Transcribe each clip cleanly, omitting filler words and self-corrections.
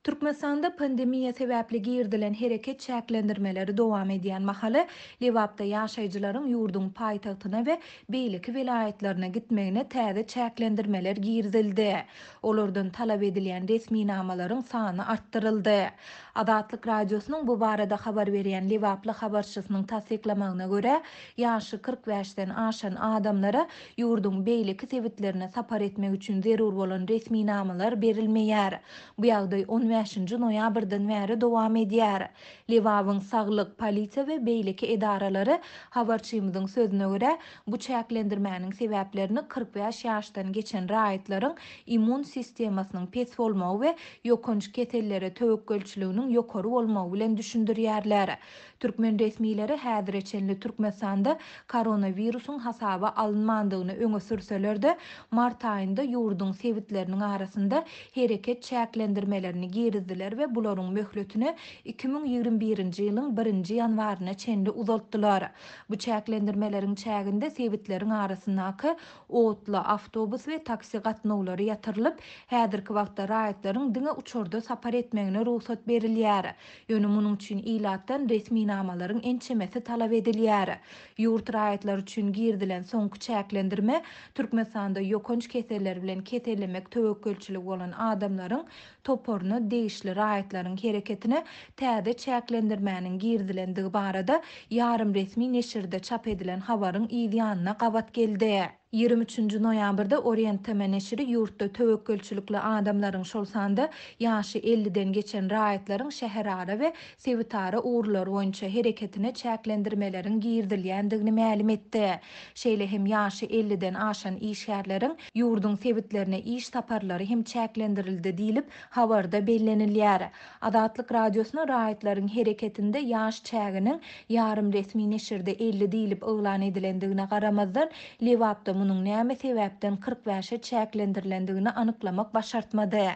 Türkmenistanda pandemiýa sebäpli girizilen hereket çäklendirmeleri dowam edýän mahaly, Lebapda ýaşaýjylaryň ýurduň paýtagtyna we beýleki welaýatlaryna gitmegine täze çäklendirmeler girizildi. Olardan talap edilýän resminamalaryň sany artdyryldy. Azatlyk Radiosynyň bu barada habar berýän lebaply habarçysynyň tassyklamagyna görä, ýaşy 45-den aşan adamlara ýurduň beýleki sebitlerine sapar etmek üçin zerur bolan resminamalar berilmeýär. Bu ýagdaý on bäşinji noýabrdan bäri dowam edýär. Lebabyň saglyk, polisiýa we beýleki edaralary, habarçymyzyň sözüne görä, bu çäklendirmäniň sebäplerini 45 ýaşdan geçen raýatlaryň immun sistemasynyň pes bolmagy we ýokanç kesellere töwekgelçiliginiň ýokary bolmagy bilen düşündirýärler. Türkmen resmileri häzire çenli Türkmenistanda koronawirusyň hasaba alynmandygyny öňe sürseler-de, mart aýynda ýurduň sebitleriniň arasynda hereket çäklendirmelerini girizdiler we bularyň möhletini 2021-nji ýylyň birinji ýanwaryna çenli uzaltdylar. Bu çäklendirmeleriň çäginde sebitleriň arasyndaky otly, awtobus we taksi gatnawlary ýatyrylyp, häzirki wagtda raýatlaryň diňe uçarda sapar etmegine rugsat berilýär. Ýöne munuň üçin ilatdan resminamalaryň ençemesi talap edilýär. Ýurt raýatlary üçin girizilen soňky çäklendirme Türkmenistanda ýokanç keseller bilen kesellemek töwekgelçiligi bolan adamlaryň toparyna degişli raýatlaryň hereketine täze çäklendirmäniň girizilendigi barada ýarym resmi neşirde çap edilen habaryň yz ýanyna gabat geldi. 23-nji noýabrda Orient TM neşiri ýurtda töwekgelçilikli adamlaryň, şol sanda ýaşy elliden geçen raýatlaryň şäherara we sebitara ugurlar boýunça hereketine çäklendirmeleriň girizilýändigini mälim etdi. Şeýle hem ýaşy elliden aşan işgärleriň ýurduň sebitlerine iş saparlary hem çäklendirildi diýlip, habarda bellenilýär. Azatlyk Radiosyna raýatlaryň hereketinde ýaş çäginiň ýarym resmi neşirde 50 diýlip yglan edilendigine garamazdan, Lebapda munuň näme sebäpden 45-e çäklendirilendigini anyklamak başartmady.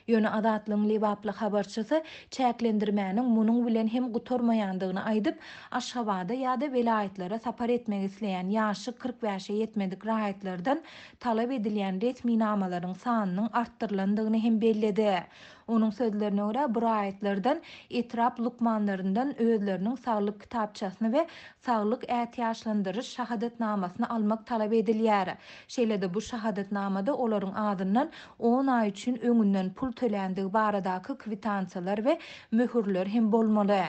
Ýöne Azatlygyň lebaply habarçysy çäklendirmäniň munuň bilen hem gutarmaýandygyny aýdyp, Aşgabada ýa-da welaýatlara sapar etmek isleýän ýaşy 45-e ýetmedik raýatlardan talap edilýän resminamalaryň sanynyň artdyrylandygyny hem belledi. Onuň sözlerine görä, bu raýatlardan etrap lukmanlaryndan özleriniň saglyk kitapçasyny we saglyk ätiýaçlandyryş şahadatnamasyny almak talap edilýär. Şeýle-de bu şahadatnamada olaryň azyndan on aý üçin öňünden pul töländigi baradaky kwitansiýalar we möhürler hem bolmaly.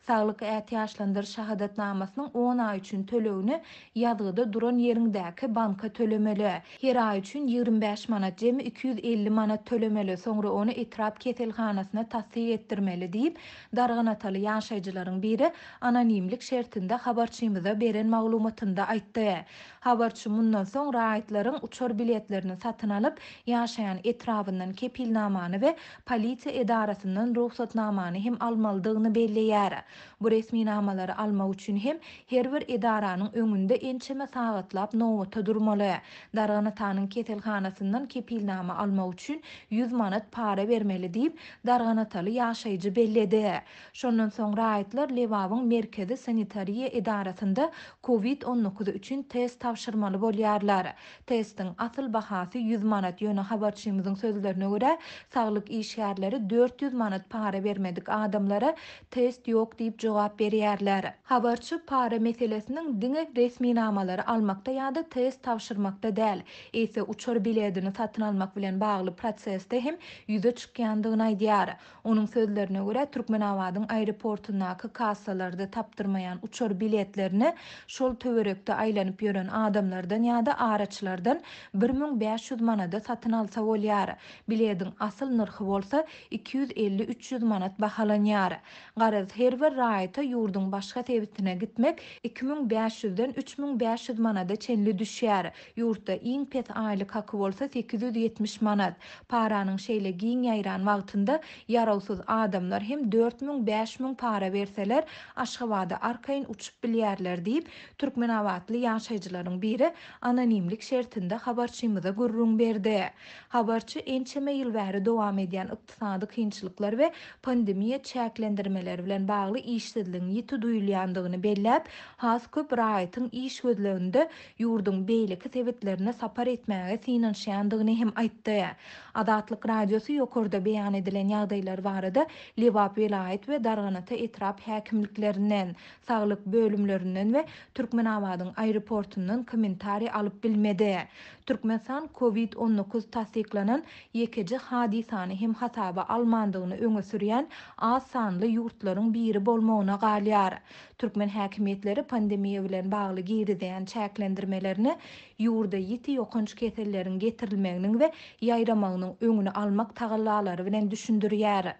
Saglyk ätiýaçlandyryş şahadatnamasynyň on aý üçin tölegini ýazgyda duran ýeriňdäki banka tölemeli. Her aý üçin 25 manat, jemi 250 manat tölemeli, soňra ony etrap keselhanasyna tassyk etdirmeli diýip, darganataly ýaşaýjylaryň biri anonimlik şertinde habarçymyza beren maglumatynda aýtdy. Habarçy mundan soň raýatlaryň uçar biletlerini satyn alyp, ýaşaýan etrabyndan kepilnamany we polisiýa edarasyndan rugsatnamany hem almalydygyny belleýär. Bu resminamalary almak üçin hem her bir edaranyň öňünde ençeme sagatlap nobata durmaly. Darganatanyň keselhanasyndan kepilnama almak üçin 100 manat para bermeli diýip, darganataly ýaşaýjy belledi. Şondan soň raýatlar Lebabyň merkezi sanitariýa edarasynda Covid 19 üçin test tabşyrmaly bolýarlar. Testiň asyl bahasy 100 manat, ýöne habarçymyzyň sözlerine görä, saglyk işgärleri 400 manat para bermedik adamlara test ýok diýip jogap berýärler. Habarçy para meselesiniň diňe resminamalary almakda ýa-da test tabşyrmakda däl, eýse uçar biledini satyn almak bilen bagly prosesde hem ýüze çykýandygyny aýdýar. Onuň sözlerine görä, Türkmenabadyň aeroportundaky kassalarda tapdyrmaýan uçar biletlerini şol töwerekde aýlanyp ýören adamlardan ýa-da araçylardan 1500 manada satyn alsa bolýar. Bilediň asyl nyrhy bolsa 250-300 manat bahalanýar. Garaz, her bir raýata ýurduň başga sebitine gitmek 2500-den 3500 manada çenli düşýär. Ýurtda iň pes aýlyk haky bolsa 870 manat. Paranyň şeýle giň ýaýran wagtynda ýarawsyz adamlar hem 4000, 5000 para berseler, Aşgabada arkaýyn uçup bilýärler diýip, türkmenabatly ýaşaýjylaryň biri anonimlik şertinde habarçymyza gürrüň berdi. Habarçy ençeme ýyl bäri dowam edýän ykdysady kynçylyklar we pandemiýa çäklendirmeleri bilen bagly işsizligiň ýiti duýulýandygyny belläp, has köp raýatyň iş gözleginde ýurduň beýleki sebitlerine sapar etmäge synanyşýandygyny hem aýtdy. Azatlyk Radiosy ýokarda beýan. beýan edilen ýagdaýlar barada Lebap welaýat we Darganata etrap häkimliklerinden, saglyk bölümlerinden we Türkmenabadyň aeroportundan kommentariý alyp bilmedi. Türkmenistan Covid 19 tassyklanan ýekeje hadysany hem hasaba almandygyny öňe sürýän az sanly ýurtlaryň biri bolmagyna galýar. Türkmen häkimiýetleri pandemiýa bilen bagly girizýän çäklendirmelerini ýurda ýiti ýokanç keselleriň getirilmeginiň we ýaýramagynyň öňüni almak tagallalary bilen düşündirýär.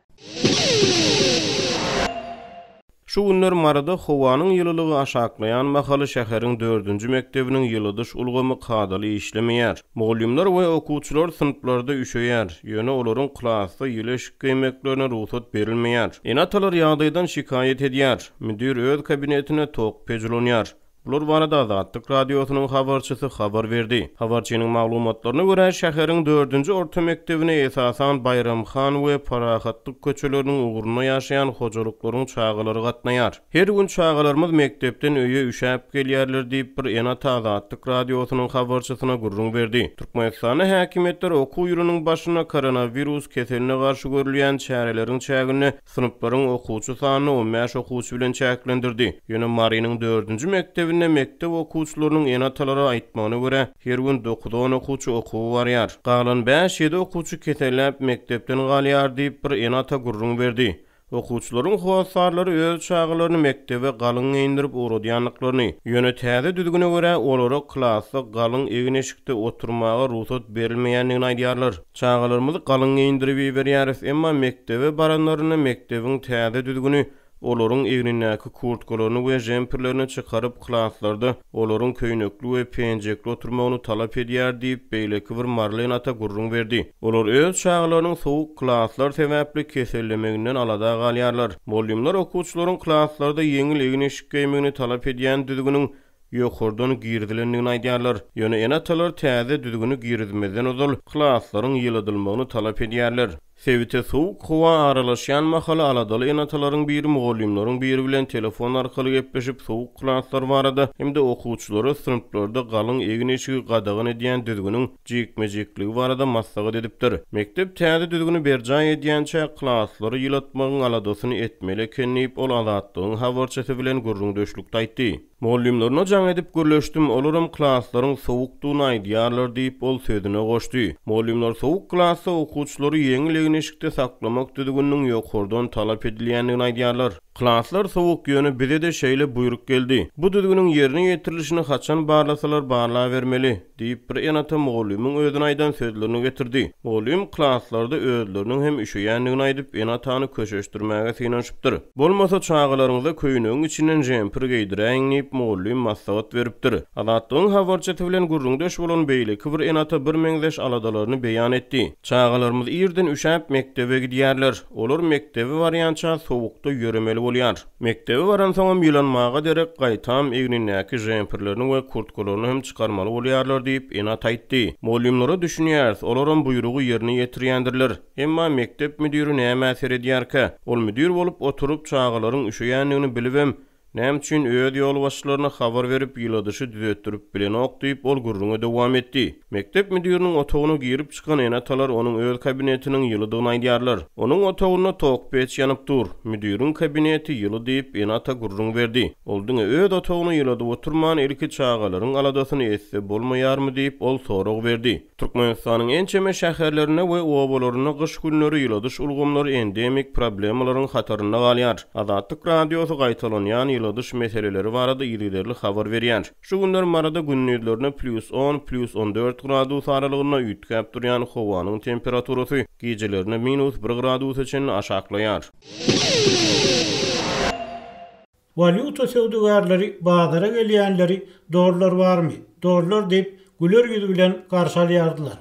Şu günler Maryda howanyň ýylylygy aşaklaýan mahaly şäheriň dördünji mekdebiniň ýyladyş ulgamy kadaly işlemeýär. Mugallymlar we okuwçylar synplarda üşeýär, ýöne olaryň klasda ýyly eşik geýmeklerine rugsat berilmeýär. Ene-atalar ýagdaýdan şikaýat edýär. Müdir öz kabinetinde tok peç ulanýar. Bular barada Azatlyk Radiosynyň habarçysy habar berdi. Habarçynyň maglumatlaryna görä, şäheriň dördünji orta mekdebine esasan Baýram han we Parahatlyk köçeleriniň ugrunda ýaşaýan hojalyklaryň çagalary gatnaýar. Her gün çagalarymyz mekdepden öýe üşäp gelýärler diýip, bir ene-ata Azatlyk Radiosynyň habarçysyna gürrüň berdi. Türkmenistanda häkimiýetler okuw ýylynyň başynda koronawirus keseline garşy görülýän çäreleriň çäginde Synplaryň okuwçy sanyny on bäş okuwçy bilen çäklendirdi. Ýöne Marynyň dördünji mekdebinde mekdep okuwçylarynyň ene-atalara aýtmagyna görä, her gün dokuz-on okuwçy okuwa barýar. Galan bäş-ýedi okuwçy keselläp, mekdepden galýar diýip, bir ene-ata gürrüň berdi. Okuwçylaryň hossarlary öz çagalaryny mekdebe galyň geýindirip ugradýandyklaryny, ýöne täze düzgüne görä, olara klasda galyň egin-eşikde oturmaga rugsat berilmeýändigini aýdýarlar. Çagalarymyzy galyň geýindirip iberýäris, emma mekdebe baranlarynda mekdebiň täze düzgüni olaryň egnindäki kurtkalaryny we žemperlerini çykaryp, klaslarda olaryň köýnekli we penjekli oturmagyny talap edýär diýip, beýleki bir maryly ene-ata gürrüň berdi. Olar öz çagalarynyň sowuk klaslar sebäpli kesellemeginden alada galýarlar. Mugallymlar okuwçylaryň klaslarda ýeňil egin-eşik geýmegini talap edýän düzgüniň ýokardan girizilendigini aýdýarlar. Ýöne ene-atalar täze düzgüni girizmezden ozal klaslaryň ýyladylmagyny talap edýärler. Sebite sowuk howa aralaşýan mahaly aladaly ene-atalaryň biri mugallymlaryň biri bilen telefon arkaly gepleşip, sowuk klaslar barada hem-de okuwçylara synplarda galyň egin-eşigi gadagan edýän düzgüniň jikme-jikligi barada maslahat edipdir. Mekdep täze düzgüni berjaý edýänçä klaslary ýylatmagyň aladasyny etmeli eken diýip, ol Azatlygyň habarçysy bilen gürrüňdeşlikde aýtdy. Mugallymlaryna jaň edip gürleşdim, olaram klaslaryň sowukdygyny aýdýarlar diýip, ol sözüne goşdy. Mugallymlar sowuk klasda okuwçylary ýeňil egin-eşikde saklamak düzgüniniň ýokardan talap edilýändigini aýdýarlar. Klaslar sowuk, ýöne bize-de şeýle buýruk geldi. Bu düzgüniň ýerine ýetirilişini haçan barlasalar barlabermeli. Diýip, bir ene-ata mugallymyň özüne aýdan sözlerini getirdi. Mugallym klaslarda özleriniň hem üşeýändigini aýdyp, ene-atany köşeşdirmäge synanyşypdyr. Bolmasa, çagalaryňyza köýnegiň içinden žempir geýdiräýiň diýip, mugallym maslahat beripdir. Azatlygyň habarçysy bilen gürrüňdeş bolan beýleki bir ene-ata birmeňzeş aladalaryny beýan etdi. Çagalarymyz irden üşäp mekdebe gidýärler. Olar mekdebe barýança sowukda ýöremeli bolýar. Mekdebe baransoňam ýylanmaga derek, gaýtam egnindäki žempirlerini we kurtkalaryny hem çykarmaly bolýarlar diýip, ene-ata aýtdy. Mugallymlara düşünýäris, olaram buýrugy ýerine ýetirýändirler. Emma mekdep müdiri nämä seredýärkä? Ol müdir bolup oturyp, çagalaryň üşeýändigini bilibem, näme üçin öz ýolbaşçylaryna habar berip, ýyladyşy düzetdirip bilenok diýip, ol gürrüňe dowam etdi. Mekdep müdiriniň otagyna girip çykan ene-atalar onuň öz kabinetiniň ýylydygyny aýdýarlar. Onuň otagynda tok peç ýanyp dur. Müdiriň kabineti ýyly diýip, ene-ata gürrüň berdi. Ol diňe öz otagyny ýyladyp oturman, ilki çagalaryň aladasyny etse bolmaýarmy diýip, ol sorag berdi. Türkmenistanyň ençeme şäherlerinde we obalarynda gyş günleri ýyladyş ulgamlary endemik problemalaryň hatarynda galýar. Azatlyk Radiosy gaýtalanýan ýyladyş meseleleri barada yzygiderli habar berýär. Şu günler Maryda gündizlerine plýus on, plýus 14 gradus aralygynda üýtgäp durýan howanyň temperaturasy gijelerine minus bir gradusa çenli aşaklaýar. Walýuta söwdagärleri bazara gelýänleri dollar barmy, dollar diýip, güler ýüz bilen garşy alýardylar.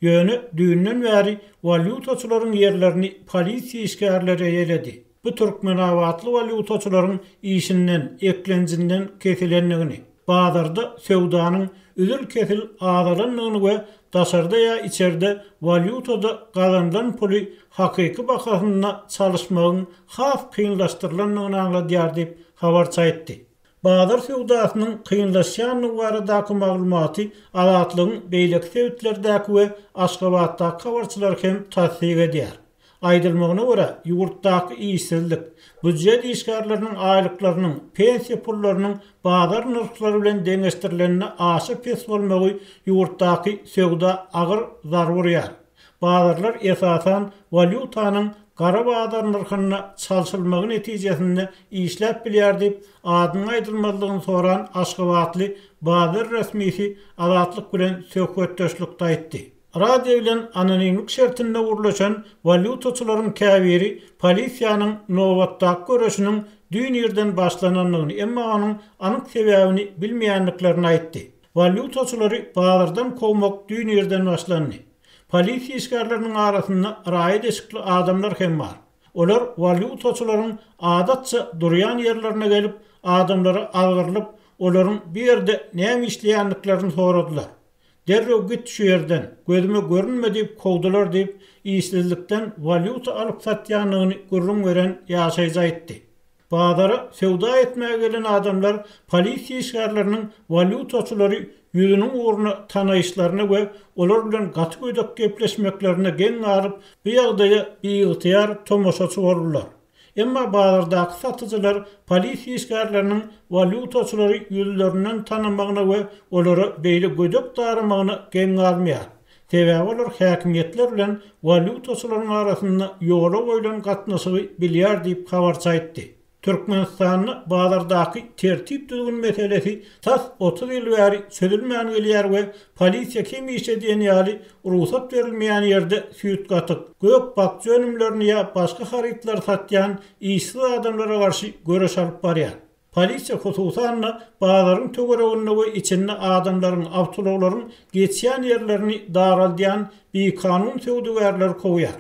Ýöne düýnden bäri walýutaçylaryň ýerlerini polisiýa işgärleri eýeledi. Bu türkmenabatly walýutaçylaryň işinden, eklenjinden kesilendigini, bazarda söwdanyň üzül-kesil azalandygyny we daşarda ýa içerde walýutada gazanylan puly hakyky bahasynda çalyşmagyň has kynlaşdyrylandygyny aňladýar diýip, habarçy aýtdy. Bazar söwdasynyň kynlaşýandygy baradaky maglumaty Azatlygyň beýleki sebitlerdäki we Aşgabatdaky habarçylary hem tassyk edýär. Aýdylmagyna görä, ýurtdaky işsizlik, býujet işgärleriniň aýlyklarynyň, pensiýa pullarynyň bazar nyrhlary bilen deňeşdirilende aşa pes bolmagy ýurtdaky söwda agyr zarba urýar. Bazarlar esasan walýutanyň gara bazar nyrhynda çalşylmagy netijesinde işläp bilýär diýip, adynyň aýdylmazlygyny soran aşgabatly bazar resmisi Azatlyk bilen söhbetdeşlikde aýtdy. Radio bilen anonimlik şertinde gürleşen walýutaçylaryň käbiri polisiýanyň nobatdaky göreşiniň düýn irden başlanandygyny, emma onuň anyk sebäbini bilmeýändiklerini aýtdy. Walýutaçylary bazardan kowmak düýn irden başlandy. Polisiýa işgärleriniň arasynda raýat eşikli adamlar hem bar. Olar walýutaçylaryň adatça durýan ýerlerine gelip, adamlara azgyrylyp, olaryň bu ýerde näme işleýändiklerini soradylar. Derrew git şu ýerden, gözüme görünme diýip kowdular diýip, işsizlikden walýuta alyp satýandygyny gürrüň beren ýaşaýjy aýtdy. Bazara söwda etmäge gelen adamlar polisiýa işgärleriniň walýutaçylary ýüzüniň ugruna tanaýyşlaryna we olar bilen gaty gödek gepleşmeklerine geň galyp, bu ýagdaýa biygtyýar tomaşaçy boldular. Emma bazardaky satyjylar polisiýa işgärleriniň walýutaçylary ýüzlerinden tanamagyna we olara beýle gödek daramagyna geň galmaýar. Sebäbi olar häkimiýetler bilen walýutaçylaryň arasynda ýola goýlan gatnaşygy bilýär diýip, habarçy aýtdy. Türkmenistanda bazardaky tertip-düzgün meselesi tas 30 ýyl bäri çözülmän gelýär we polisiýa hemişe diýen ýaly rugsat berilmeýän ýerde süýt-gatyk, gök-bakja önümlerini ýa başga harytlary satýan işsiz adamlara garşy göreş alyp barýar. Polisiýa hususan-da bazaryň töwereginde we içinde adamlaryň, awtoulaglaryň geçýän ýerlerini daraldýan bikanun söwdagärleri kowýar.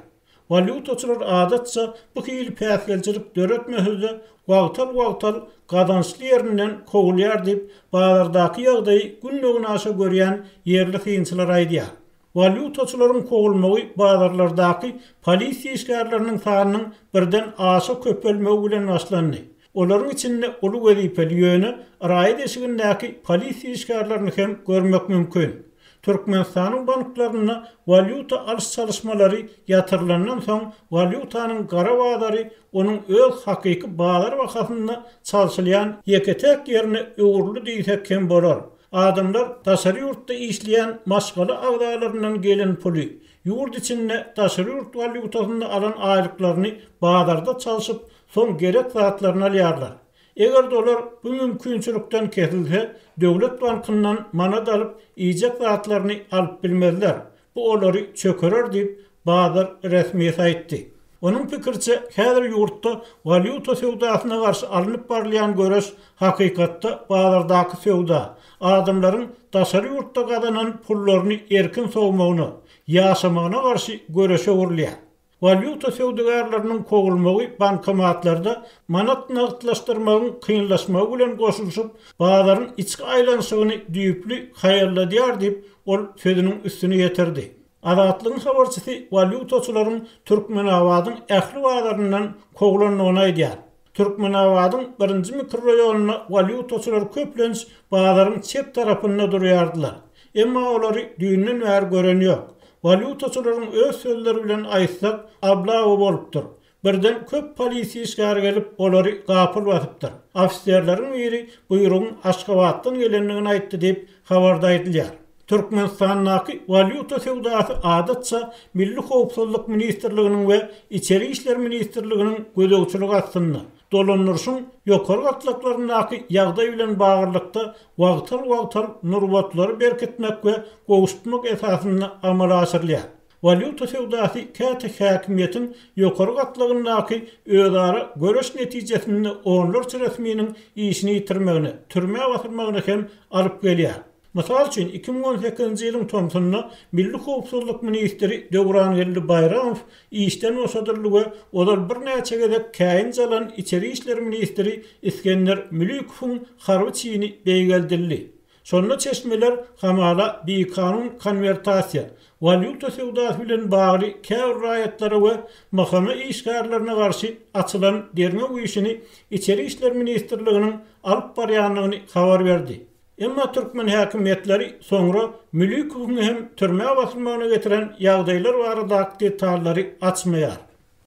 Walýutaçylar adatça bu hili päsgelçilik döretmese-de, wagtal-wagtal gazançly ýerinden kowulýar diýip, bazardaky ýagdaýy günde-günaşa görýän ýerli synçylar aýdýar. Walýutaçylaryň kowulmagy bazarlardaky polisiýa işgärleriniň sanynyň birden aşa köpelmegi bilen başlandy. Olaryň içinde uly wezipeli, ýöne raýat eşigindäki polisiýa işgärlerini hem görmek mümkin. Türkmenistanyň banklarynda walýuta alyş-çalyşmalary ýatyrylandan soň, walýutanyň gara bazary onuň öz hakyky bazar bahasynda çalşylýan ýeke-täk ýerine öwrüldi diýsek hem bolar. Adamlar daşary ýurtda işleýän maşgala agzalaryndan gelen puly, ýurt içinde daşary ýurt walýutasynda alan aýlyklaryny bazarda çalşyp, soň gerek zatlaryny alýarlar. Eger-de olar bu mümkinçilikden kesilse, döwlet bankyndan manat alyp, iýjek zatlaryny alyp bilmezler. Bu olary çökerer diýip, bazar resmisi aýtdy. Onuň pikiriçe, häzir ýurtda walýuta söwdasyna garşy alnyp barylýan göreş hakykatda bazardaky söwda, adamlaryň daşary ýurtda gazanan pullaryny erkin sowmagyna, ýaşamagyna garşy göreşe öwrülýär. Walýuta söwdagärleriniň kowulmagy bankomatlarda manat nagtlaşdyrmagyň kynlaşmagy bilen goşulyşyp, bazaryň içki aýlanyşygyny düýpli haýalladýar diýip, ol sözüniň üstüni ýetirdi. Azatlygyň habarçysy walýutaçylaryň Türkmenabadyň ähli bazaryndan kowlandygyny aýdýar. Türkmenabadyň birinji mikroraýonynda walýutaçylar köplenç bazaryň çep tarapynda durýardylar. Emma olary düýnden bäri gören ýok. Walýutaçylaryň öz sözleri bilen aýtsak, oblawa bolupdyr. Birden köp polisiýa işgäri gelip, olary gapyl basypdyr. Ofiserleriň biri buýrugyň Aşgabatdan gelendigini aýtdy diýip, habarda aýdylýar. Türkmenistandaky walýuta söwdasy adatça Milli howpsuzlyk ministrliginiň we Içeri işler ministrliginiň gözegçiligi astynda, dolandyryşyň ýokary gatlaklaryndaky ýagdaý bilen baglylykda wagtal-wagtal nurbatlary berkitmek we gowşutmak esasynda amala aşyrylýar. Walýuta söwdasy käte häkimiýetiň ýokary gatlagyndaky özara göreş netijesinde onlarça resminiň işini ýitirmegine, türmä basylmagyna hem alyp gelýär. Mysal üçin, 2018-nji ýylyň tomsunda Milli howpsuzlyk ministri Döwrangeldi Baýramow işden boşadyldy we ozal birnäçe gezek käýinç alan içeri işler ministri Isgender Mülükowyň harby çini beýgeldildi. Şonda çeşmeler hamala bikanun konwertasiýa, walýuta söwdasy bilen bagly käbir raýatlara we MHM işgärlerine garşy açylan derňew işini Içeri işler ministrliginiň alyp barýandygyny habar berdi. Emma türkmen häkimiýetleri soňra Mülükowyň hem türmä basylmagyna getiren ýagdaýlar baradaky detallary açmaýar.